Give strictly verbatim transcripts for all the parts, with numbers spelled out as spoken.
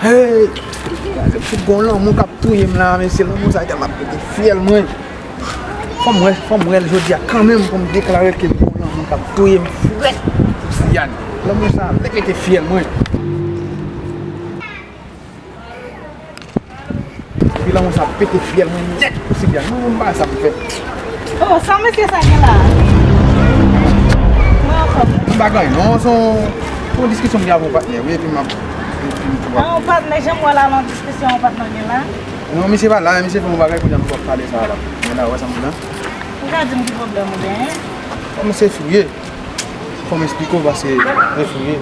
Hey! Gade, fout gon lanmou k ap touye m la, mesye. Lanmou sa tèlman ap pete fyèl mwen. Fò m wè, fò m wè l jodi a kanmenm pou m deklare ke gon lanmou k ap touye m frèt. Siliane, lanmou sa ap pete fyèl mwen. Epi lanmou sa ap pete fyèl mwen nèt. Siliane, mwen menm bagay sa m fè. Oh, sa mesye sa gen la? Mwen anfòm. M pa gen anyen non, se yon, se yon diskisyon m gen avè yon patnè, wi, epi m ap, epi m tou ap. Ah, yon patnè, jan m wè la, nan diskisyon yon patnè gen la? Non, misye pa la, misye fè yon bagay, kounye a nou p ap pale sa la. Men la, wè sa m di la? Ou ka di m ki pwoblèm ou genyen? Kòm se fou ye. Fò m esplike w, paske, refouye,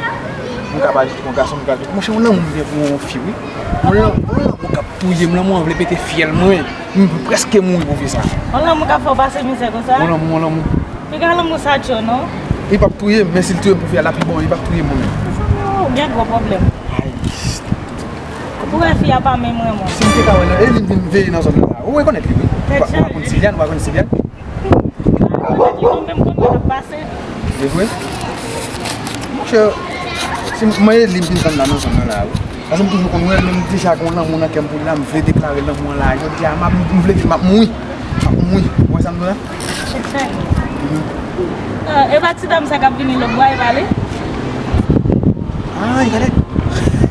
m ka pale tou yon gason, m ka di, monchè, yon lanmou m gen pou yon fi, wi. Yon lanmou, yon lanmou k ap touye m, lanmou an vle pete fyèl mwen. M prèske mouri pou fi sa. Yon lanmou k ap fè w pase mizè konsa? Yon lanmou, yon lanmou. Piga lanmou sa cho, non? Li p ap touye m, men si l touye m pou fi a, l ap pi bon, li p ap touye m, mwen menm. Oh, ou gen gwo pwoblèm. Ay. Ou wè fi a pa menm renmen w. Si m te ka wè nan, e li m vin veye nan zòn nan la. Ou rekonèt li, wi. Ou pa, ou pa konn Siliane, ou pa konn Siliane? Li menm konn sa k ap pase. Se vre? Monchè, si m, mwen e li m vin tann la nan zòn nan la, wi. Paske m toujou konn wè l, men m deja gen yon lanmou nan kè m pou li la, m vle deklare lanmou an la. Jodi a, m ap, m vle di l m ap mouri. M ap mouri. Ou wè sa m di w la? Chèchè. Mhm. Ah, e pa ti dam sa k ap vini lòt bò a, e pa li? Ay, gade.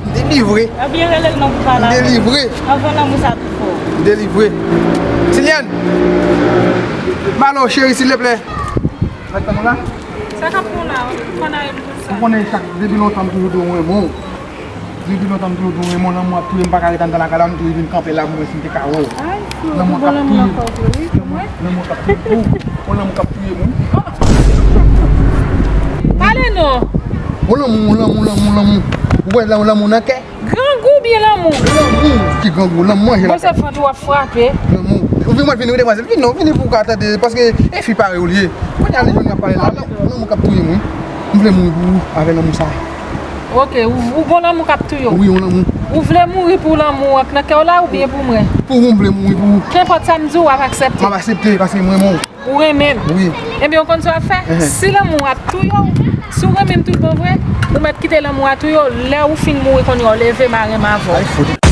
M delivre. Ebyen, rele l non pou pale avè l. M delivre. Anvan lanmou sa tou fò. M delivre. Siliane! M alo, cheri, silvouplè. Sa k ap fè w la? Sa k ap fè w la? Ou konn a m konsa. Ou konnen chak, depi lontan m toujou di w m renmen w. Depi lontan m toujou di w renmen w, lanmou ap touye m, m pa ka ret anndan lakay la, m toujou vin kanpe la pou m wè si m te ka wè w. Ay, lanmou ap touye m. Lanmou, lanmou ap touye m. Yon lanmou k ap touye m, wi. Pale non. Yon lanmou, yon lanmou, lanmou, lanmou. Ou wè lanmou nan kè? Grangou byen lanmou? Lanmou. Ki grangou? Lanmou manje lakay. Bon, se fant w ap frape. Lanmou. Ou vin mwen vini, wi, demwazèl. Vin non, vini pou w ka tande, paske e fi parèy ou li ye. Kounye a li vin ap pale la. Lanmou k ap touye m, wi. M vle mouri pou ou, avè lanmou sa. Ok, ou, ou gon lanmou k ap touye w? Wi, yon lanmou. Ou vle mouri pou lanmou an k nan kè w la oubyen pou mwen? Pou ou, m vle mouri pou ou. Kenpòt sa m di w, w ap aksepte? M ap aksepte, paske m renmen w. Ou renmen m? Wi. Ebyen, ou konn sa w ap fè? Ehe. Si lanmou ap touye w, si w renmen m tout bon vre, ou mèt kite lanmou a touye w. Lè ou fin mouri kounye a, w leve, m a renmen avè w. Ay, fout.